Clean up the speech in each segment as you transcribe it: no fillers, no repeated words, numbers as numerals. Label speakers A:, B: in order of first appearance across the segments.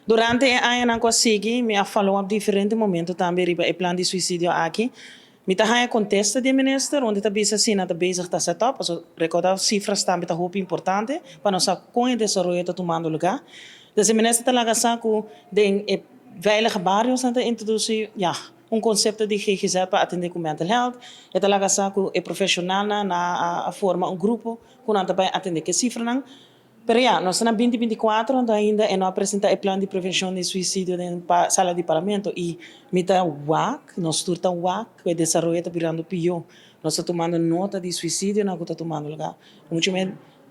A: Durante e añanan ku a sigui, mi a follow up diferente momento tambe riba e plan di suisidio aki. Mi ta haña kontesta di minister, unda ta bisa si nan ta bezig ta set up, so rekordá, sifra tambe ta hopi importante pa nos sa kon e desaroyo ta tumando lugá. Dus e minister ta laga sa ku den e veilige barrios nan ta introdusí, ja, un konsepto di GGZ pa atendé ku mental health. E ta laga sa ku e profeshonalnan a forma un grupo ku nan ta bai atendé ku e sifranan. Pero ja, nos ta na 2024, anto ainda e no a presentá e plan di prevenshon di suisidio den sala di parlamento i mi ta wak, nos tur ta wak, e desaroyo ta birando pió. Nos ta tumando nota di suisidionan ku ta tumando lugá. Un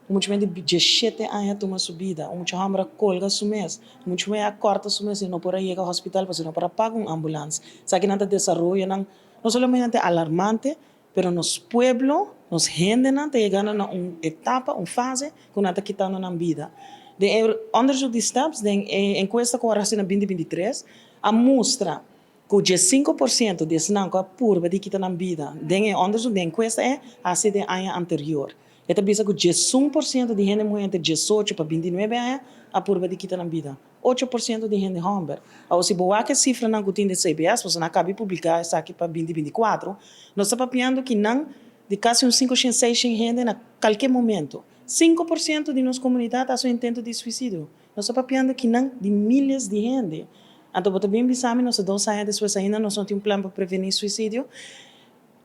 A: mucha di 17 aña a tuma su bida, un mucha hòmber a kolga su mes, un mucha muhé a kòrta su mes i no por a yega hospital pasobra no por a paga un ambulans. Esakinan ta desaroyonan no solamente alarmante, pero nos pueblo, nos hendenan ta yegando na un etapa, un fase ku nan ta kitando nan bida. Den onderzoek di STEPS, den enkuesta ku a hasi na 2023, a mustra ku 5% di esnan ku a purba di kita nan bida. Den onderzoek, den enkuesta e hasi den aña anterior. E ta bisa ku 11% di hende muhé entre 18 pa 29 aña a purba di kita nan bida. 8% di hende hòmber. Awor, si bo wak e sifranan ku tin di CBS, bo nan a kaba di publiká esaki pa 2024, nos ta papiando ku nan di kasi un 5, 6 hende na kualke momento. 5% di nos komunidat a hasi un intento di suisidio. Nos ta papiando ku nan di míles di hende. Anto, bo ta bin bisa mi, nos 2 aña despues ainda nos no tin un plan pa prevení suisidio.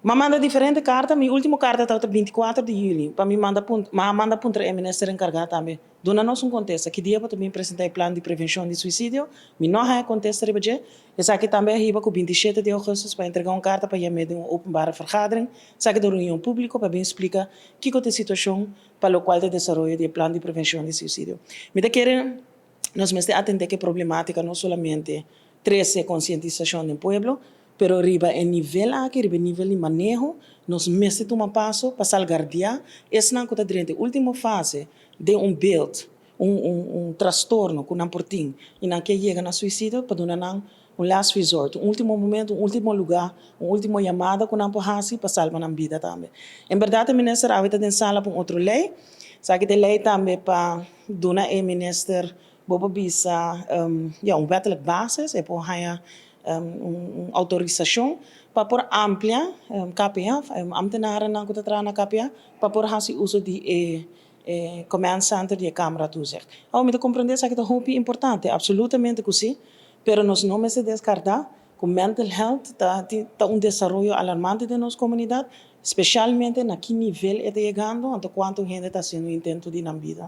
A: M'a manda diferente karta, mi último karta tabata 24 di yüli, pa mi manda punt, m'a manda puntra e minister enkargá tambe. Duna nos un kontesta, ki dia pa tambe presentá e plan di prevenshon di suisidio, mi no a kontesta riba dje. Esaki tambe a hiba ku 27 di ougùstùs pa entregá un karta pa yama un openbare vergadering, esaki ta reunion públiko pa bin splika kiko ta e situashon pa lokual ta desaroyo di e plan di prevenshon di suisidio. Mi ta kere nos mester atendé ku e problemátika, no solamente trese konsientisashon den pueblo, pero riba e nivel aki, riba e nivel di maneho, nos mester tuma paso pa salvaguardiá esnan ku ta den último fase di un beeld, un trastorno ku nan por tin i nan ke yega na suisidio, pa duna nan un last resort, un último momento, un último lugá, un último yamada ku nan por hasi pa salba nan bida tambe. En berdat, minister a den sala pa un otro lei, sabe ku e lei tambe pa duna e minister bo por bisa ja, un wettelijk basis, e por haña un outorisashon pa por amplia KPA, ambtenaren ku ta traha na KPA, pa por hasi uso di e command center di camera toezicht. Oh, mi ta komprondé esaki ta hopi importante, absolutamente ku si, pero nos no mester deskartá ku mental health ta un desaroyo alarmante den nos komunidat, spesialmente na ki nivel e ta yegando, anto kuantu hende ta hasiendo intento di nan bida.